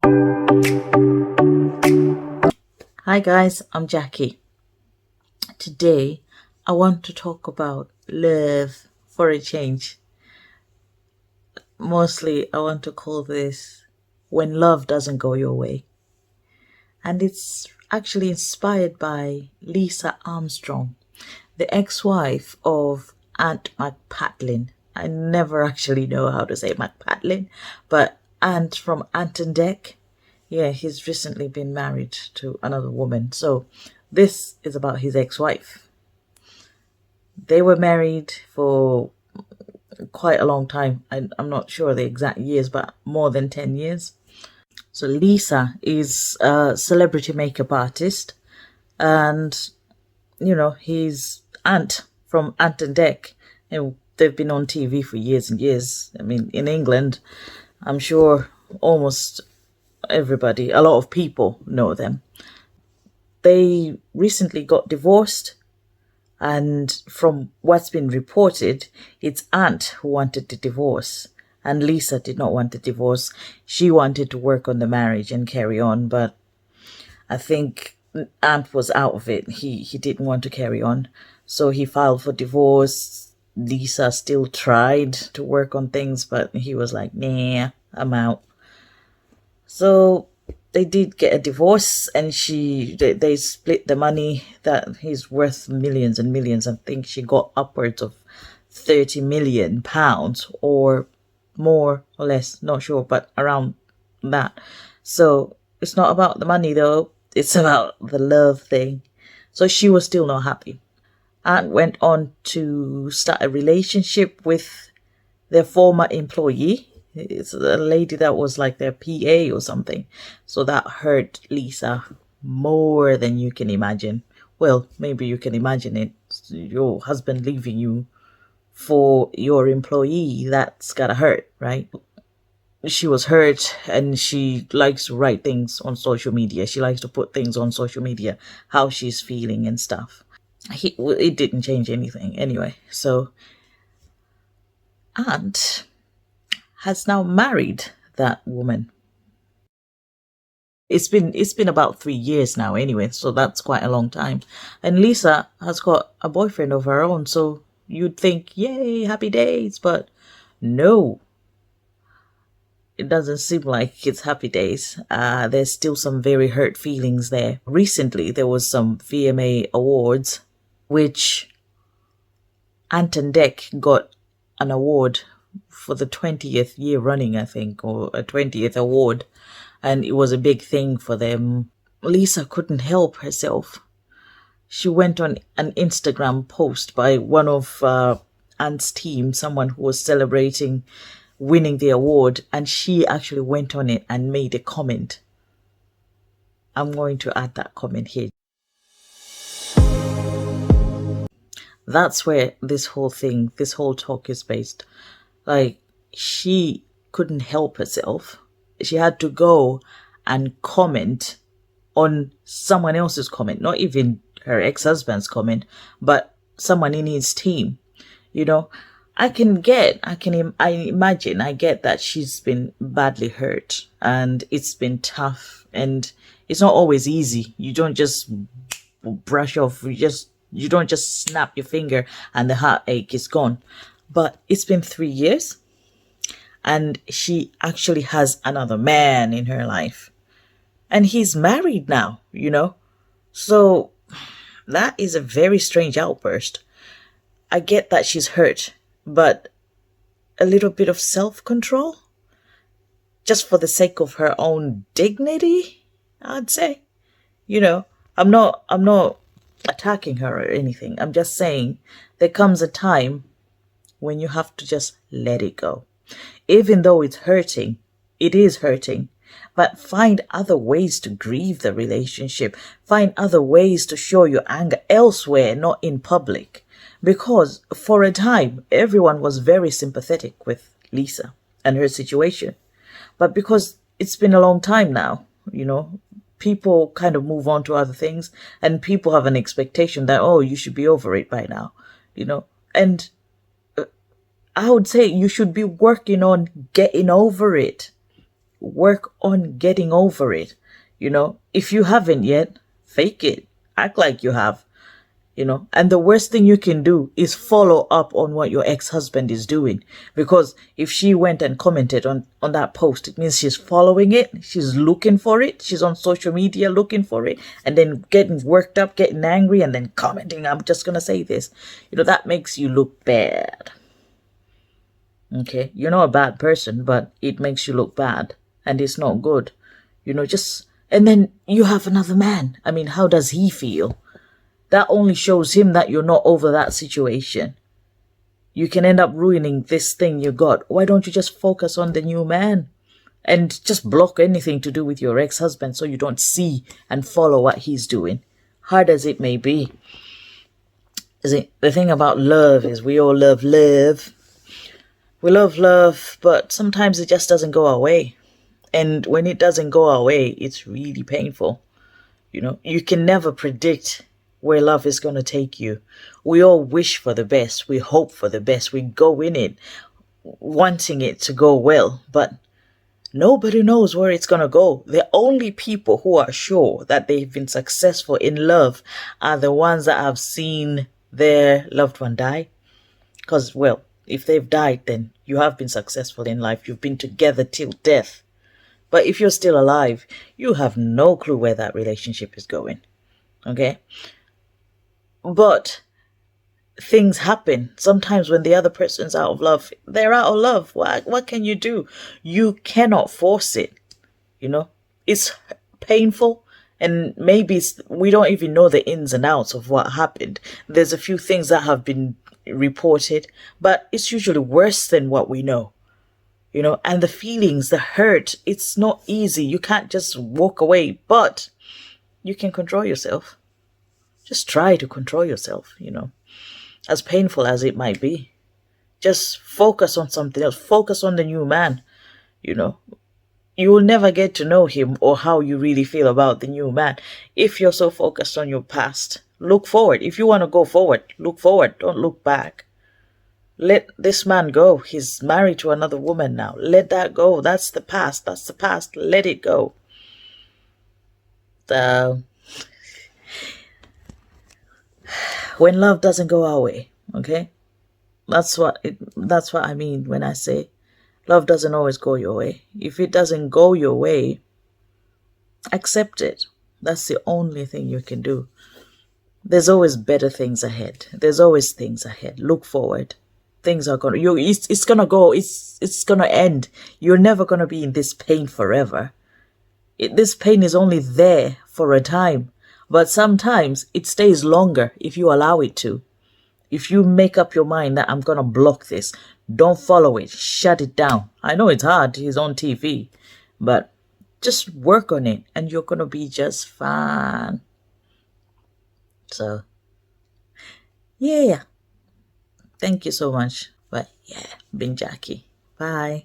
Hi guys, I'm Jackie. Today I want to talk about love for a change. Mostly I want to call this when love doesn't go your way. And it's actually inspired by Lisa Armstrong, the ex-wife of Aunt Mcpartlin. I never actually know how to say Mcpartlin, but Aunt from Ant and Dec. Yeah, he's recently been married to another woman. So this is about his ex-wife. They were married for quite a long time. I'm not sure the exact years, but more than 10 years. So Lisa is a celebrity makeup artist, and he's Ant from Ant and Dec. They've been on TV for years and years. I mean, in England, I'm sure almost everybody, a lot of people know them. They recently got divorced, and from what's been reported, it's Aunt who wanted the divorce, and Lisa did not want the divorce. She wanted to work on the marriage and carry on, but I think Aunt was out of it. He didn't want to carry on, so he filed for divorce. Lisa still tried to work on things, but he was like, nah, I'm out. So they did get a divorce, and they split the money that he's worth millions and millions. I think she got upwards of £30 million or more or less, not sure, but around that. So it's not about the money though, it's about the love thing. So she was still not happy. Aunt went on to start a relationship with their former employee. It's a lady that was like their PA or something. So that hurt Lisa more than you can imagine. Well, maybe you can imagine it. Your husband leaving you for your employee, that's gotta hurt, right? She was hurt, and she likes to write things on social media. She likes to put things on social media, how she's feeling and stuff. It didn't change anything anyway. So Aunt has now married that woman. It's been about 3 years now anyway, so that's quite a long time. And Lisa has got a boyfriend of her own, so you'd think, yay, happy days, but no. It doesn't seem like it's happy days. There's still some very hurt feelings there. Recently, there was some VMA awards, which Ant and Dec got an award for the 20th year running, I think, or a 20th award. And it was a big thing for them. Lisa couldn't help herself. She went on an Instagram post by one of Ant's team, someone who was celebrating winning the award, and she actually went on it and made a comment. I'm going to add that comment here. That's where this whole talk is based. Like, she couldn't help herself. She had to go and comment on someone else's comment, not even her ex-husband's comment, but someone in his team. I imagine, I get that she's been badly hurt and it's been tough, and it's not always easy. You don't just brush off, you don't just snap your finger and the heartache is gone. But it's been 3 years, and she actually has another man in her life, and he's married now, So that is a very strange outburst. I get that she's hurt, but a little bit of self-control, just for the sake of her own dignity, I'd say. I'm not attacking her or anything. I'm just saying there comes a time when you have to just let it go. Even though it's hurting, it is hurting, but find other ways to grieve the relationship. Find other ways to show your anger elsewhere, not in public. Because for a time, everyone was very sympathetic with Lisa and her situation. But because it's been a long time now, people kind of move on to other things, and people have an expectation that, oh, you should be over it by now, And I would say you should be working on getting over it. work on getting over it. If you haven't yet, fake it. Act like you have. And the worst thing you can do is follow up on what your ex-husband is doing, because if she went and commented on that post, it means she's following it, she's looking for it, she's on social media looking for it, and then getting worked up, getting angry, and then commenting, I'm just gonna say this. That makes you look bad. Okay, you're not a bad person, but it makes you look bad, and it's not good. And then you have another man. I mean, how does he feel? That only shows him that you're not over that situation. You can end up ruining this thing you got. Why don't you just focus on the new man and just block anything to do with your ex-husband so you don't see and follow what he's doing, hard as it may be. The thing about love is we all love love. We love love, but sometimes it just doesn't go our way. And when it doesn't go our way, it's really painful. You can never predict where love is going to take you. We all wish for the best. We hope for the best. We go in it wanting it to go well, but nobody knows where it's going to go. The only people who are sure that they've been successful in love are the ones that have seen their loved one die. Because, well, if they've died, then you have been successful in life. You've been together till death. But if you're still alive, you have no clue where that relationship is going. Okay? But things happen. Sometimes when the other person's out of love, they're out of love. What can you do? You cannot force it. It's painful, and maybe we don't even know the ins and outs of what happened. There's a few things that have been reported, but it's usually worse than what we know. And the feelings, the hurt, it's not easy. You can't just walk away, but you can control yourself. Just try to control yourself, as painful as it might be. Just focus on something else. Focus on the new man. You will never get to know him or how you really feel about the new man if you're so focused on your past. Look forward. If you want to go forward, look forward. Don't look back. Let this man go. He's married to another woman now. Let that go. That's the past. That's the past. Let it go. When love doesn't go our way, okay? That's what I mean when I say love doesn't always go your way. If it doesn't go your way, accept it. That's the only thing you can do. There's always better things ahead. There's always things ahead. Look forward. Things are gonna it's gonna go. It's gonna end. You're never gonna be in this pain forever. This pain is only there for a time. But sometimes it stays longer if you allow it to. If you make up your mind that I'm going to block this, don't follow it. Shut it down. I know it's hard. He's on TV. But just work on it and you're going to be just fine. So, yeah. Thank you so much. But yeah, been Jackie. Bye.